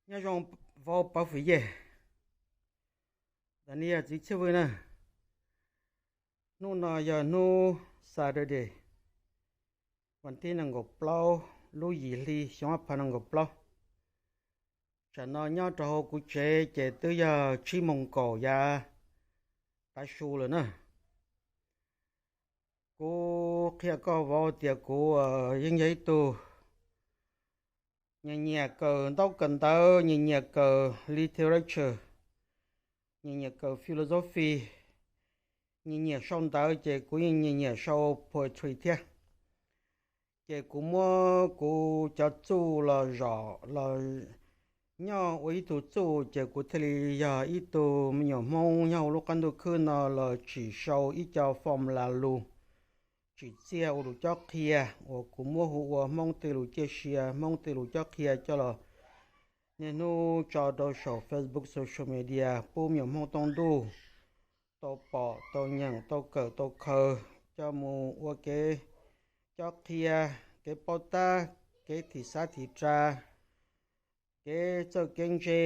Nyob zoo vauv Pov Fwm Yej, tam sim no yog txiv Txhiaj Vwj na. Hnub no yog hnub Saturday, vas thib nees nkaum plaub lub yim hli xyoo ob phav nees nkaum plaub. Tsam no nyob rau hauv kuv tsev ces twb yog tsib moos kaum yav tav su lawm na. Kuv qhia koj vauv tias kuv yeej yog ib tug nyiam nyiam kawm ntaub kawm ntawv, nyiam nyiam kawm literature, nyiam nyiam kawm philosophy, nyiam nyiam sau ntawv ces kuv yeej nyiam nyiam sau poetry thiab. Ces kuv muab kuv cov txuj los zom los nyob ua ib tug txuj ces kuv thiaj li yog ib tug me nyuam Hmoob nyob hauv lub qab ntuj khwb no los tsim sau ib co formula lus tsim txiaj ua lus cob qhia uas kuv muab hu ua Hmoob tej lus ciaj sia, Hmoob tej lus cob qhia coj los niaj hnub tso rau saum Facebook, social media pub me nyuam Hmoob tooj ntuj tau pom, tau nyeem, tau kawm, tau khaws coj mus ua kev cob qhia, kev paub tab, kev thim xav thim ra, kev txawj kev ntse,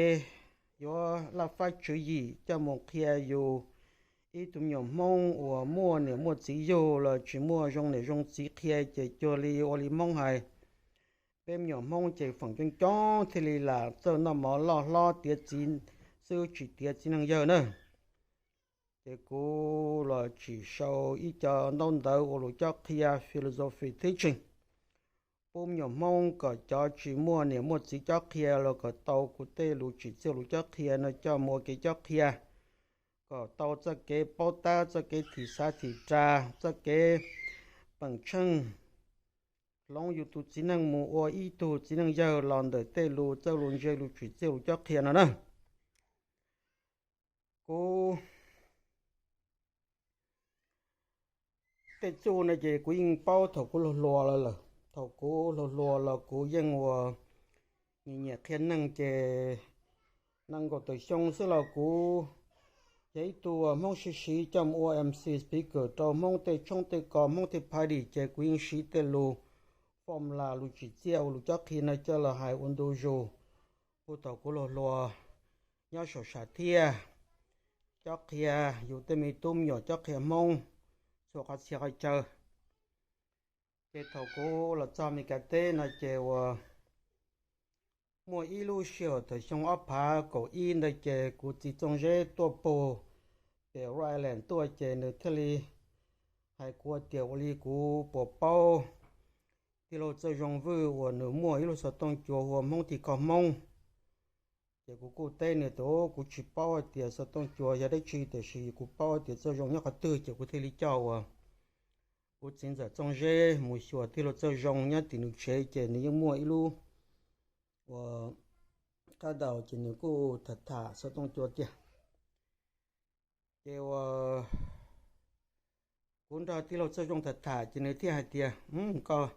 yuav laj fab tswv yim coj mus qhia yus ib tug me nyuam Hmoob uas muaj niam muaj txiv yug los tsis muaj zoo niam zoo txiv qhia ces cuag li ua li Hmoob hais, peb me nyuam Hmoob ces feem coob coob thiaj li lam txawj noj mov loj hlob tiav txiv xwb tsis tiav txiv neej yawg na. Ces kuv los tsim sau ib co ntaub ntawv ua lus cob qhia philosophy teaching pub me nyuam Hmoob kom cov tsis muaj niam muaj txiv cob qhia los kom tau kuv tej lus tsim txiaj lus cob qhia no coj mus ua kev cob qhia, kom tau txoj kev paub tab, txoj kev thim xav thim ra, txoj kev peem tsheej hloov yus tus txiv neej mus ua ib tug txiv neej yawg los ntawm tej lus txawj lus ntse lus tsim txiaj lus cob qhia no na. Kuv tej txuj no ces kuv yeej paub thaum kuv hluas hluas los lawm. Thaum kuv hluas hluas los kuv yeej ua nyiam nyiam qhia neeg ces nees nkaum tawm xyoo xwb los kuv yog ib tug Hmoob siv siv coj mus ua MC speaker rau Hmoob tej tshoob tej kos, Hmoob tej party ces kuv yeej siv tej lus formula lus tsim txiaj ua lus cob qhia no coj los hais ua ntu zus. Kuv thaum kuv hluas hluas nyob saum sam thiaj cob qhia yus tej me tub me nyuam cob qhia Hmoob txhua qhov txhia qhov chaw. Ces thaum kuv los txog Meskas teb no ces uas muaj ib lub sij hawm thaum xyoo ob phav kaum ib ntawd ces kuv txiv Txooj Zeb tuaj pug pem Rhode Island tuaj ces nws thiaj li hais kuv tias ua li kuv puas paub tij laug Txawj Zoo Vwj uas nws muaj ib lub xov tooj cua hu ua Hmoob Thim Kho Hmoob. Ces kuv kuj teb nws tias kuv tsis paub hais tias xov tooj cua yog dab tsi tiam sis kuv paub tias Txawj Zoo nyob qhov twg ces kuv thiaj li coj uas kuv txiv ntxawm Txooj Zeb mus xyuas tij laug Txawj Zoo nyob tim nws tsev ces nws yeej muaj ib lub uas qab daus ces nws kuj tham tham xov tooj cua tiag. Ces uas kuv nrog tij laug Txawj Zoo tham tham ces nws thiaj hais tias, koj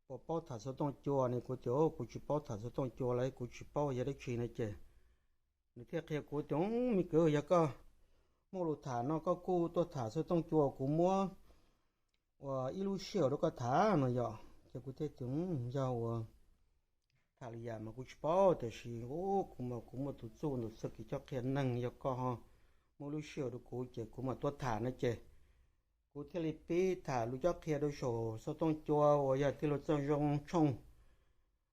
puas paub tham xov tooj cua ne? Kuv tias kuv tsis paub tham xov tooj cua lawm, kuv tsis paub yog dab tsi no ces nws thiaj qhia kuv tias, me kwv, yog koj muaj lus tham no koj kuj tuaj tham xov tooj cua, kuv muab ua ib lub sij hawm rau koj tham no yom. Ces kuv thiaj tias, yog uas tham li yam mas kuv tsis paub tiam sis kuv mas kuv muaj tus txuj ntawm txoj kev cob qhia neeg, yog koj ho muaj lub sij hawm rau kuv ces kuv mam tuaj tham no ces kuv thiaj li pib tham lus cob qhia rau saum xov tooj cua uas yog tij laug Txawj Zoo tshooj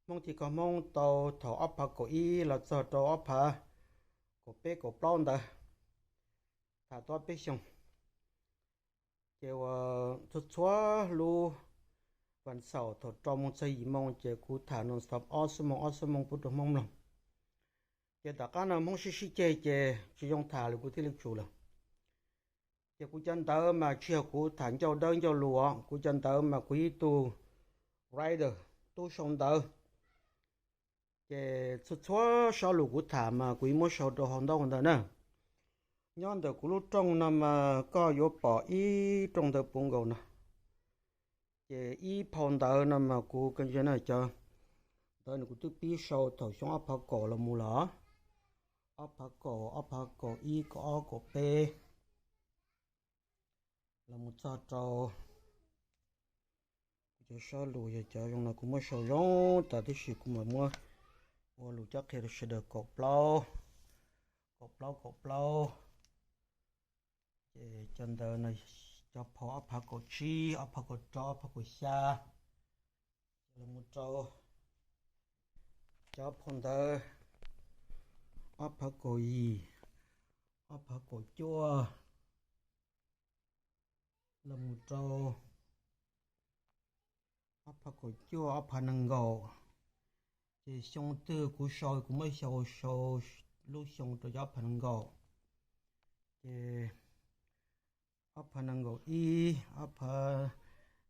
Hmoob Thim Kho Hmoob tau thaum ob phav kaum ib los txog rau ob phav kaum peb kaum plaub ntawd, tham tau ob peb xyoos. Ces uas txhua txhua lub vas xaum thaum rau moos txog yim moos ces kuv tham non stop ob xuab moos ob xuab moos pub rau Hmoob mloog. Ces tom qab no Hmoob sib sib ceg ces tsis zoo tham lawm kuv thiaj li tsum lawm. Ces kuv cov ntawv mas tsis yog kuv tham ncauj dawb ncauj lus, kuv cov ntawv mas kuv ib tug writer, tub sau ntawv. Ces txhua txhua sab lus kuv tham mas kuv yeej muab sau rau hauv ntaub ntawv na. Nyob ntawm kuv lub rooj no mas koj yuav pom ib rooj ntawv puv nkaus no. Ces ib phau ntawv no mas kuv ka ntse na cov ntawv no kuv twb pib sau thaum xyoo ob phav kaum los mus lawm. Ob phav kaum, ob phav kaum ib, kaum ob, kaum peb los mus txog rau kuv cov sab lus yog cov zoo no kuv muab sau zoo tas tib si kuv mam muab ua lus cob qhia rau sawv daws kaum plaub, kaum plaub, kaum plaub. Ces cov ntawd no, cov phau ob phav kaum tsib, ob phav kaum rau, ob phav kaum xya, los mus rau cov phau ntawv ob phav kaum yim, ob phav kaum cuaj, los mus rau ob phav kaum cuaj, ob phav nees nkaum. Ces xyoo twg kuv sau, kuv muab xyoo, sau lub xyoo rau cov ob phav nees nkaum. Ces ob phav nees nkaum ib, ob phav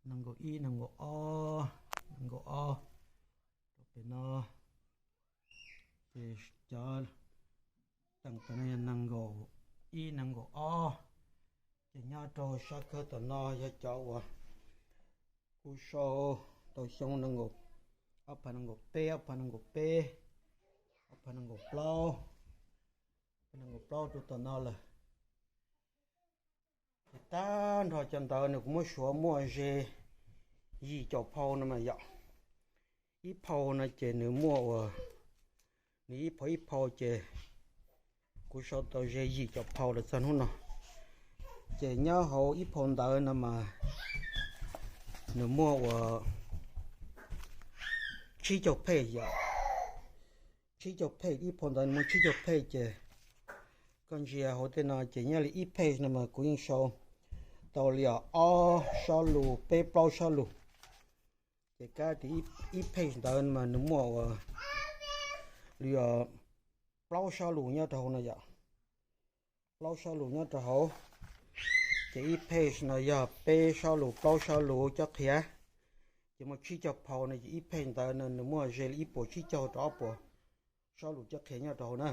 nees nkaum ib, nees nkaum ob, nees nkaum ob, rau pem no. Ces cov teem tam no yog nees nkaum ib, nees nkaum ob. Ces nyob rau sab khawb tom no yog cov uas kuv sau tau xyoo nees nkaum, ob phav nees nkaum peb, ob phav nees nkaum peb, ob phav nees nkaum plaub, ob phav nees nkaum plaub rau tom no lawm. Ces tag nrho cov ntawd nws kuv muab suav muaj ze yim caum phau no mas yom. Ib phau no ces nws muaj uas, nws ib phau ib phau ces kuv sau tau ze yim caum phau los txog hnub no. Ces nyob hauv ib phau ntawv no mas nws muaj uas tsib caug page yom, tsib caug page, ib phau ntawv nws muaj tsib caug page ces koj ntsia hauv tej no ces nyob li ib page no mas kuv yeej sau tau li os ob sob lus, peb plaub sob lus. Ces kab tias ib page ntawd mas nws muaj uas li os plaub sob lus nyob rau hauv no yom, plaub sob lus nyob rau hauv. Ces ib page no yog peb sob lus, plaub sob lus cob qhia, ces muaj tsib caug phau no ces ib page ntawd no nws muaj ze li ib puas tsib caug rau ob puas sob lus cob qhia nyob rau hauv na.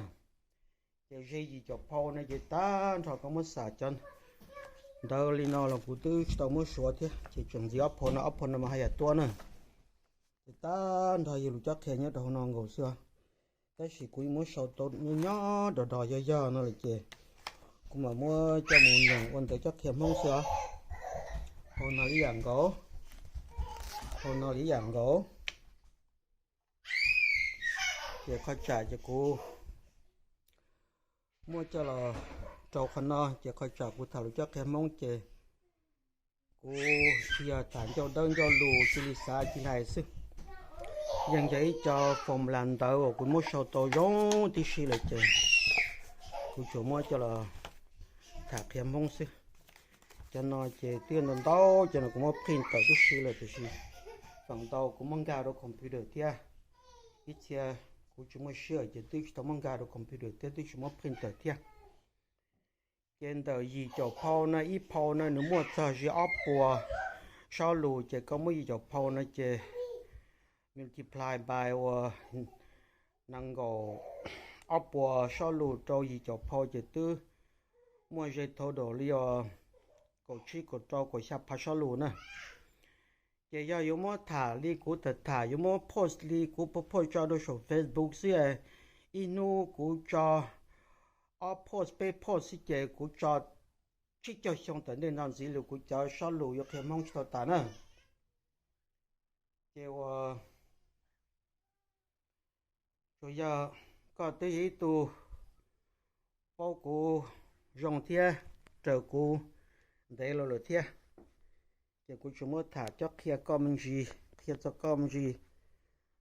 Ces ze yim caum phau no ces tag nrho koj muab xam cov ntawv li no los kuv twb tsis tau muab suav thiab ces tseem ntxiv ob phau no, ob phau no mas haj yam tuab na. Ces tag nrho yog lus cob qhia nyob rau hauv no nkaus xwb os. Tab sis kuv yeej muab sau tau nyob nyob do do yog yog no lawm ces kuv mam muab coj mus nyeem ua ntawv cob qhia Hmoob xwb os. Phau no li yam nkaus, phau no li yam nkaus. Ces qhov tsam ces kuv muab coj los rau qhov no ces qhov tsam kuv tham lus cob qhia Hmoob ces kuv tsis yog tham ncauj dawb ncauj lus cia li xav cia li hais xwb. Yeej yog ib co formula ntawv uas kuv muab sau tau zoo tib si lawm ces kuv tsuas muab coj los tham qhia Hmoob xwb. Cov no ces twb ntau ntau cov no kuv muab print tawm tib si lawm tiam sis feem ntau kuv muab nkag rau computer thiab. Ib txhia kuv tsis muaj siab ces twb tsis tau muab nkag rau computer thiab twb tsis muab print tawm thiab. Ces ntawm yim caum phau no ib phau no nws muaj txog ze ob puas sob lus ces koj muab yim caum phau no ces multiply by uas nees nkaum ob puas sob lus rau yim caum phau ces twb muaj ze total li os kaum tsib kaum rau kaum xya phav sob lus na. Ces yog yuav muab tham li kuv tham tham, yuav muab post li kuv post tso rau saum Facebook xwb, ib hnub kuv tso ob post peb post xwb ces kuv tso tsib caug xyoo tawm ntej nto ntxiv li kuv cov sob lus yuav qhia Hmoob tsis tau tas na. Ces uas tsuas yog koj twb yog ib tug paub kuv zoo thiab raws kuv ntev los lawm thiab, ces kuv tsuas muab tham cob qhia koj me ntsis, qhia txog koj me ntsis,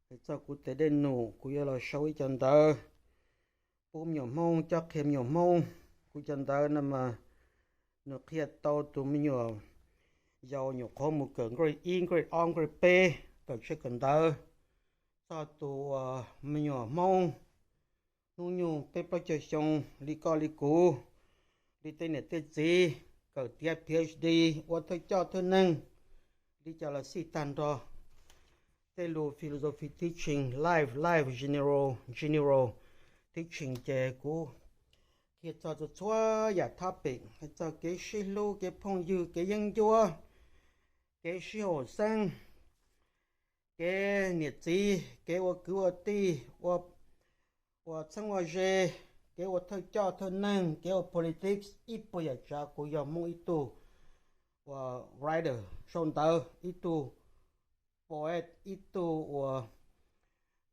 hais txog kuv tes dej num kuv yuav los sau ib co ntawv pub me nyuam Hmoob, cob qhia me nyuam Hmoob. Kuv cov ntawv no mas nws qhia tau tus me nyuam yaus nyuam qhuav mus kawm grade ib, grade ob, grade peb, kawm tsheb kawm ntawv, txog tus uas me nyuam Hmoob hnub nyoog peb plaub caug xyoo li koj li kuv, li tej niam tej txiv, kawm tiav PhD, ua thawj coj thawj neeg, li cas los xij tag nrho. Tej lus philosophy teaching, life, life general, general teaching ces kuv qhia txog txhua txhua yam topic, hais txog kev sib hlub, kev phooj ywg, kev yeeb ncuab, kev sib haum xeeb, kev niam txiv, kev ua kwv ua tij, ua txheeb ua ze, kev ua thawj coj thawj neeg, kev ua politics, ib puas yam tsav. Kuv yog Hmoob ib tug uas writer, sau ntawv, ib tug poet, ib tug uas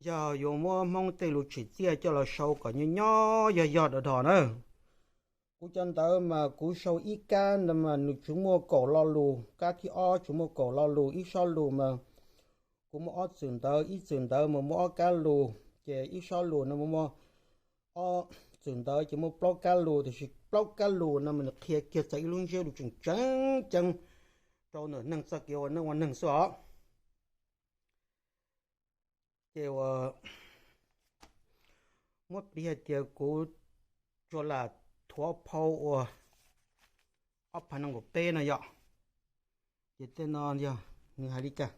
yog yuav muab Hmoob tej lus tsim txiaj coj los sau kom nyob nyob yog yog dog dog na. Kuv cov ntawv mas kuv sau ib kab no mas nws tsuas muaj kaum lo lus, kab thib ob tsuas muaj kaum lo lus, ib sob lus mas kuv muaj ob txwm ntawv, ib txwm ntawv mas muaj ob kab lus, ces ib sob lus no muaj ob txwm ntawv ces muaj plaub kab lus, tiam sis plaub kab lus no mas nws qhia kiag txog ib lub ntsiab lus tseem tseem ceeb rau ntawm neeg txoj kev ua neej ua neeg xwb os. Ces uas muab piv hais tias kuv tsuas lam thuav phau uas ob phav nees nkaum peb no yom, ces tej no yog nws hais li cas?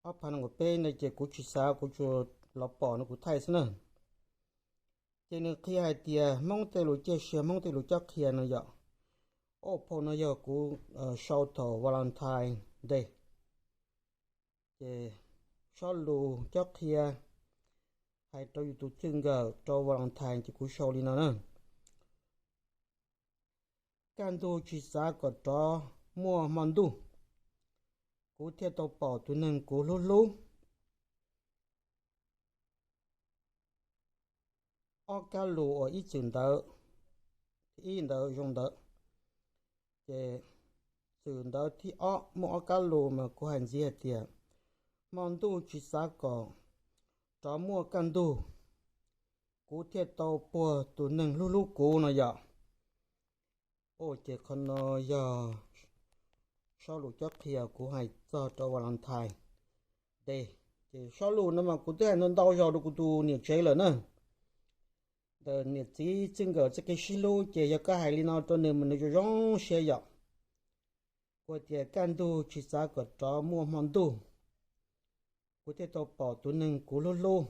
Ob phav nees nkaum peb no ces kuv tsis xav, kuv tsuas los pom no kuv thaij xwb na. Ces nws qhia hais tias Hmoob tej lus ciaj sia, Hmoob tej lus cob qhia no yom. Ob phau no yog kuv sau thaum Valentine Day. Ces sob lus cob qhia hais rau yus tus txij nkawm rau Valentine ces kuv sau li no na: Kaj ntug tsis xav kom rov muaj hmo ntuj, kuv thiaj tau pom tus neeg kuv hlub hlub. Ob kab lus uas ib txwm ntawv, ib ntawv zoo ntawv, ces txwm ntawv thib ob muaj ob kab lus mas kuv hais ntxiv hais tias hmo ntuj tsis xav kom rov muaj kaj ntug, kuv thiaj tau puag tus neeg hlub hlub kuv no yom. Ces qhov no yog sob lus cob qhia kuv hais txog rau Valentine Day. Ces sob lus no mas kuv twb hais ntau ntau zaus rau kuv tus niam tsev lawm na. Ntawm niam txiv txij nkawm txoj kev sib hlub ces yog koj hais li no rau nws mas nws zoo zoo siab yom. Kuv hais tias kaj ntug tsis xav kom rov muaj hmo ntuj, kuv thiaj tau pom tus neeg kuv hlub hlub.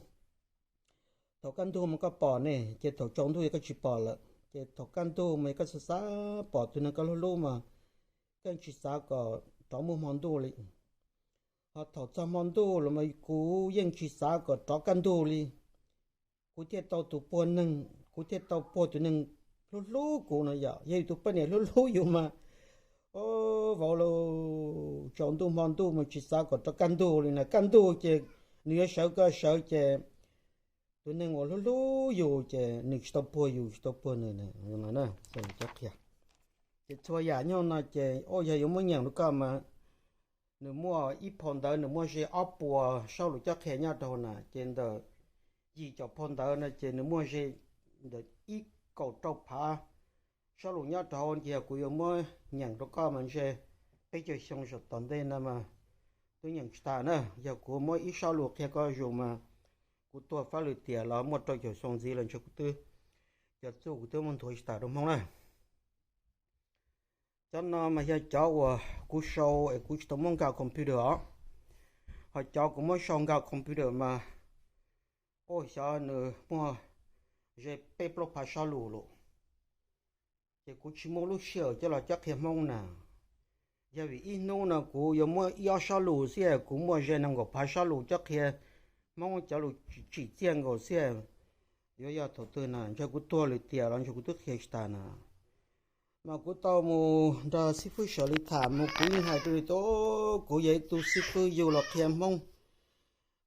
Thaum kaj ntug mas koj pom ne, ces thaum tsaus ntuj yog koj tsis pom lawm. Ces thaum kaj ntug mas yog koj xav xav pom tus neeg koj hlub hlub mas koj tsis xav kom rov muaj hmo ntuj li. Ho thaum txog hmo ntuj los mas kuv yeej tsis xav kom rov kaj ntug li. Kuv thiaj tau tus puag neeg, kuv thiaj tau puag tus neeg hlub hlub kuv no yom. Yog yus tus poj niam hlub hlub yus mas, o, vauv lauj, tsaus ntuj hmo ntuj mas tsis xav kom rov kaj ntug li na. Kaj ntug ces nws yuav sawv koj sawv ces tus neeg uas hlub hlub yus ces nws tsis tau puag yus, tsis tau puag nws. Ces txhua yam nyob no ces, o, yog yuav muab nyeem rau koj mas nws muaj ib phau ntawv nws muaj ze ob puas sob lus cob qhia nyob rau hauv na. Ces ntawm yim caum phau ntawv no ces nws muaj ze ntawm ib kaum rau phav sob lus nyob rau hauv. Ces yog kuv yuav muab nyeem rau koj mas ntshe peb caug xyoo saum tom ntej no mas twb nyeem tsis tas na. Yog kuv muab ib sob lus qhia koj zus mas kuv tuag fab lwm tiam los muaj rau caum xyoo ntxiv los ntshe kuv twb, cov txuj kuv twb muab nthuav tsis tas rau Hmoob na. Cov no mas yog cov uas kuv sau es kuv tsis tau muab nkag computer os. Ho cov kuv muab sau nkag computer mas, o, xyov nws muaj ze peb plaub phav sob lus lawm. Ces kuv tsis muaj lub sij hawm coj los cob qhia Hmoob na. Yog vim ib hnub no kuv yuav muab ib ob sob lus xwb, kuv muaj ze nees nkaum phav sob lus cob qhia Hmoob cov lus tsim txiaj nkaus xwb. Yuav yog thaum twg na, ntshe kuv tuag lwm tiam los ntshe kuv twb qhia tsis tas na. Mas kuv tau mus nrog xib fwb Sawv Lis tham mus, kuv yeej hais rau nws tias kuv yog ib tug xib fwb yug los qhia Hmoob,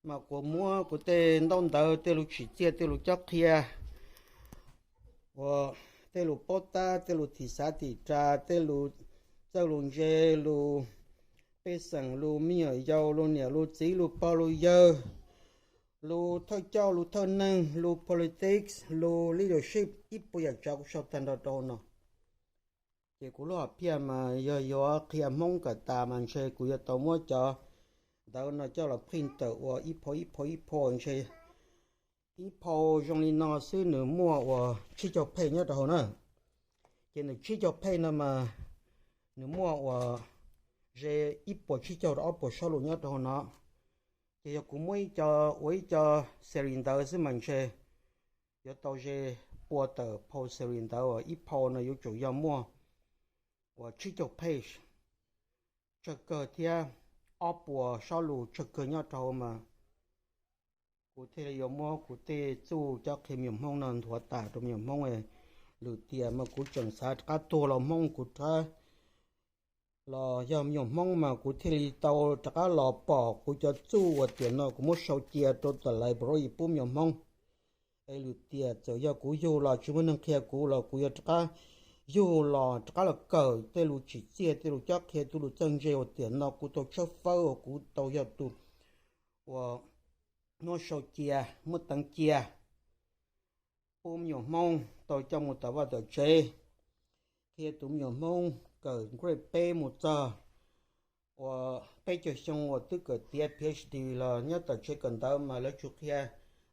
mas kuv muab kuv tej ntaub ntawv, tej lus tsim txiaj, tej lus cob qhia uas tej lus paub tab, tej lus thim xav thim ras, tej lus txawj lus ntse, lus pej xeem, lus me nyuam yaus, lus niam lus txiv, lus pog lus yawg, lus thawj coj lus thawj neeg, lus politics, lus leadership, ib puas yam tsav kuv sau tag nrho rau hauv no. Ces kuv lub hom phiaj mas yog yuav qhia Hmoob kom tas mas ntshe kuv yuav tau muab cov ntawv no coj los print tawm ua ib phau ib phau ib phau, ntshe ib phau zoo li no xwb nws muaj uas tsib caug page nyob rau hauv na. Ces nws tsib caug page no mas nws muaj uas ze ib puas tsib caug rau ob puas sob lus nyob rau hauv no. Ces yog kuv muab ib co ua ib co series ntawv xwb mas ntshe yuav tau ze pua tawm phau series ntawv uas ib phau no yuav tsum yog muaj uas tsib caug page tsawg kawg thiab ob puas sob lus tsawg kawg nyob rau hauv mas kuv thiaj li yuav muab kuv tej txuj cob qhia me nyuam Hmoob no nthuav tas rau me nyuam Hmoob. Lwm tiam mas kuv tseem xav rov qab tuag los Hmoob kuv rov los yog me nyuam Hmoob mas kuv thiaj li tau rov qab los pom kuv cov txuj uas tiam no kuv muab sau cia rau tom library pub me nyuam Hmoob. Es lwm tiam txawm yog kuv yug los tsis muaj neeg qhia kuv los kuv yuav rov qab yug los rov qab los kawm tej lus tsim txiaj, tej lus cob qhia, tej lus txawj ntse uas tiam no kuv tau tshawb fawb uas kuv tau yog tus uas muab sau cia, muab teev cia, pub me nyuam Hmoob tau coj mus tom vaj tom tsev, qhia tus me nyuam Hmoob kawm grade peb mus txog uas peb caug xyoo uas twb kawm tiav PhD los nyob tom tsev kawm ntawv mas lawv tsuas qhia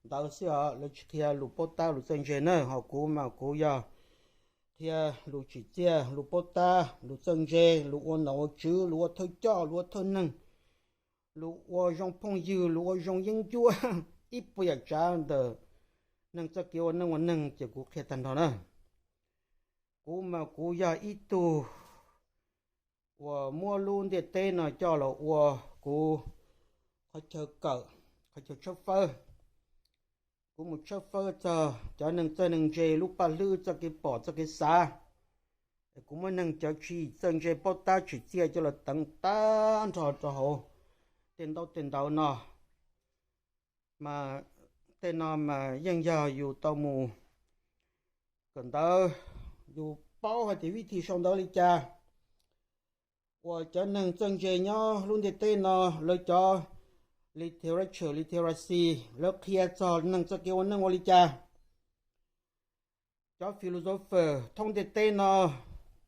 ntawv xwb os, lawv tsis qhia lus paub tab lus txawj ntse na. Ho kuv mas kuv yog qhia lus tsim txiaj, lus paub tab, lus txawj ntse, lus ua nom ua tswv, lus ua thawj coj, lus ua thawj neeg, lus ua zoo phooj ywg, lus ua zoo yeeb ncuab, ib puas yam tsav ntawm neeg txoj kev ua neej ua neeg ces kuv qhia tag nrho na. Kuv mas kuv yog ib tug uas muab lub ntiaj teb no coj los ua kuv qhov chaw kawm, qhov chaw tshawb fawb. Kuv mus tshawb fawb txog cov neeg txawj neeg ntse lub paj hlwb txoj kev pom txoj kev xav. Kuv muab neeg cov tswv yim txawj ntse paub tab tsim txiaj coj los teev tag nrho rau hauv tej ntaub tej ntawv no. Mas tej no mas yeej yog yus tau mus kawm ntawv, yus paub hais tias vib thim sau ntawv li cas, uas cov neeg txawj ntse nyob lub ntiaj teb no lawv cov literature, literacy, lawv qhia txog neeg txoj kev ua neej ua li cas. Cov philosopher thoob ntiaj teb no,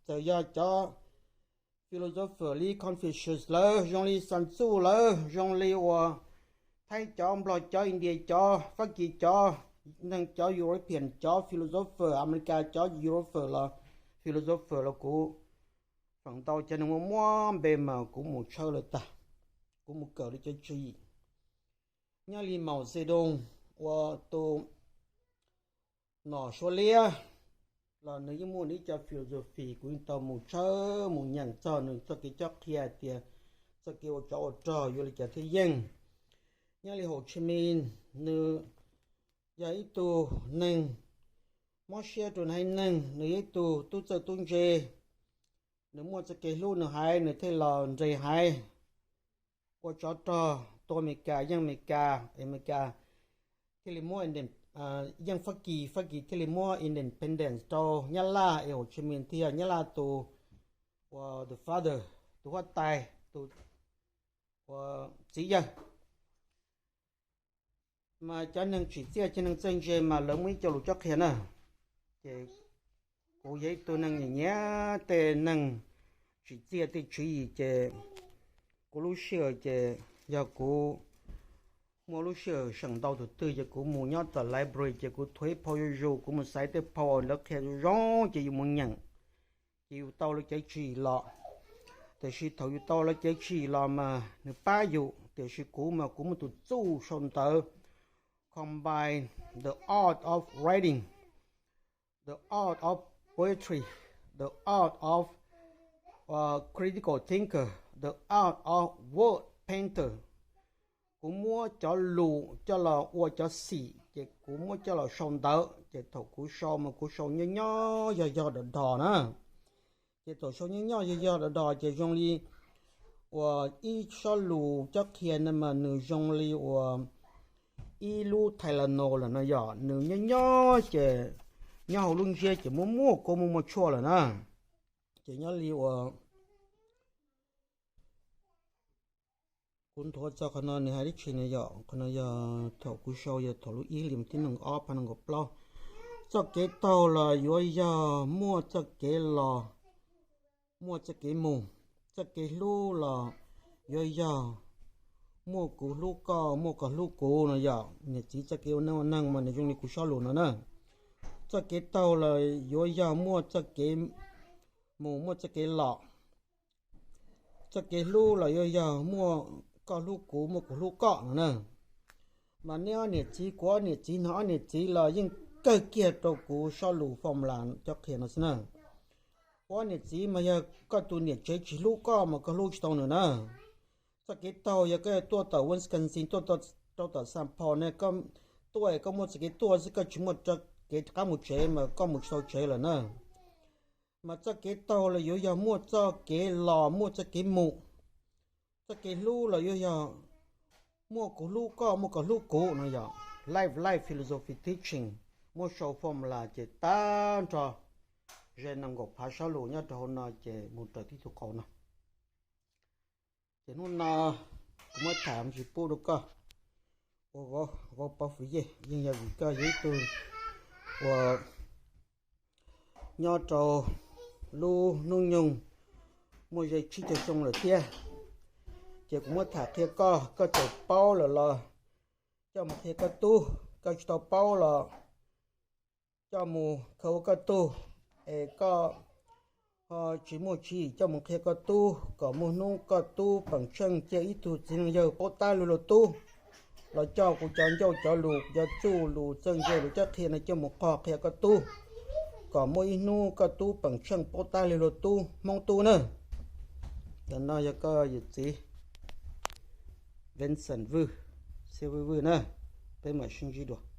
txawm yog cov philosopher li Confucius lawv, zoo li Sun Tzu lawv, zoo li uas Thaib cov, Nplog cov, India cov, Fab Kis cov, neeg cov European cov philosopher, America cov European los philosopher los kuv feem ntau cov neeg muaj muab npe mas kuv mus tshawb lawv tag, kuv mus kawm lawv cov tswv yim. Nyob li Mao Zedong ua tus nom Suav liab los nws yeej muaj nws ib co philosophy, kuv yeej tau mus tshawb mus nyeem txog nws txoj kev cob qhia hais tias txoj kev ua tsov ua rog yuav li cas thiaj yeej. Nyob li Hồ Chí Minh, nws yog ib tug neeg mob siab rau nws haiv neeg, nws yog ib tug tub txawj tub ntse, nws muaj txoj kev hlub nws haiv, nws thiaj los nres haiv ua tsov rog tua Amelikas, yeej Amelikas, Amelikas thiaj li muab, yeej Fab Kis, Fab Kis thiaj li muab independence rau Nyab Laj, es Hồ Chí Minh thiaj yog Nyab Laj tus ua the father, tus huab tais, tus ua txiv yawg. Mas cov neeg tsim txiaj, cov neeg txawj ntse mas lawv muaj ib co lus cob qhia na. Ces kuv yog ib tug neeg nyiam nyiam tej neeg tsim txiaj tej tswv yim, ces kuv lub sij hawm ces yog kuv muaj lub sij hawm seem ntau tus twg ces kuv mus nyob tom library ces kuv thuav ib phau zuj zus, kuv mus xaiv tej phau lawv qhia zoo zoo ces yus mus nyeem, ces yus tau lawv cov tswv yim los. Tiam sis thaum yus tau lawv cov tswv yim los mas nws pab yus, tiam sis kuv mas kuv muaj tus txuj sau ntawv combine the art of writing, the art of poetry, the art of critical thinker, the art of word painter. Kuv muab cov lus coj los ua cov xim ces kuv muab coj los sau ntawv, ces thaum kuv sau mas kuv sau nyob nyob yog yog dog dog na. Ces thaum sau nyob nyob yog yog dog dog ces zoo li uas ib sob lus cob qhia no mas nws zoo li uas ib lub Tylenol lawm no yom, nws nyob nyob ces nyob hauv lub ntsiab ces muaj muaj kua muaj muaj tshuaj lawm na. Ces nyob li uas kuv nthuav txog qhov no nws hais dab tsi no yom, qhov no yog thaum kuv sau yog thaum lub ib hlis tib nees ob phav nees nkaum plaub. Txoj kev taug los yuav yog muaj txoj kev los, muaj txoj kev mus. Txoj kev hlub los yuav yog muaj kuv hlub koj, muaj koj hlub kuv no yom. Niam txiv txoj kev ua neej ua neeg mas nws zoo li kuv sob lus no na. Txoj kev taug los yuav yog muaj txoj kev mus, muaj txoj kev los. Txoj kev hlub los yuav yog muaj koj hlub kuv, muaj kuv hlub koj no na. Mas neb ob niam txiv, kuv ob niam txiv, no ob niam txiv los yeej kawg kiag rau kuv sob lus formula cob qhia no xwb na. Kuv ob niam txiv mas yog koj tus niam tsev tsis hlub koj mas koj hlub tsis tau nws na. Txoj kev taug yog koj tuaj tom Wisconsin, tuaj rau tom Saint Paul ne, koj tuaj koj muaj txoj kev tuaj xwb, koj tsis muaj kev rov qab mus tsev mas koj mus tsis tau tsev lawm na. Mas txoj kev taug los yuav yog muaj txoj kev los muaj txoj kev mus. Txoj kev hlub los yuav yog muaj kuv hlub koj, muaj koj hlub kuv no yog life, life philosophy teaching, muab sau formula ces tag nrho ze nees nkaum phav sab lus nyob rau hauv no ces mus raws tib tug qauv no. Ces hnub no kuv muab tham tsis pub rau koj ua vauv pov fwm yej, yeej yog vim koj yog ib tug uas nyob rau lub hnub nyoog muaj ze tsib caug xyoo lawm thiab. Ces kuv muab tham qhia koj, koj txawm paub lawm los coj mus qhia koj tub, koj tsis tau paub los coj mus khaws ua koj tug, es koj ho tsis muaj tswv yim coj mus qhia koj tub kom muaj hnub koj tub peem tsheej cia ib tug txiv neej yawg paub tab luag luag tub, los coj kuv cov ncauj cov lus, cov txuj lus txawj ntse lus coj qhia no coj mus qog qhia koj tub, kom muaj ib hnub koj tub peem tsheej paub tab luag luag tub, Hmoob tub na. Ntawm no yog koj yawm txiv Vincent Vwj, Xia Vwj Vwj na. Peb mam sib ntsib dua.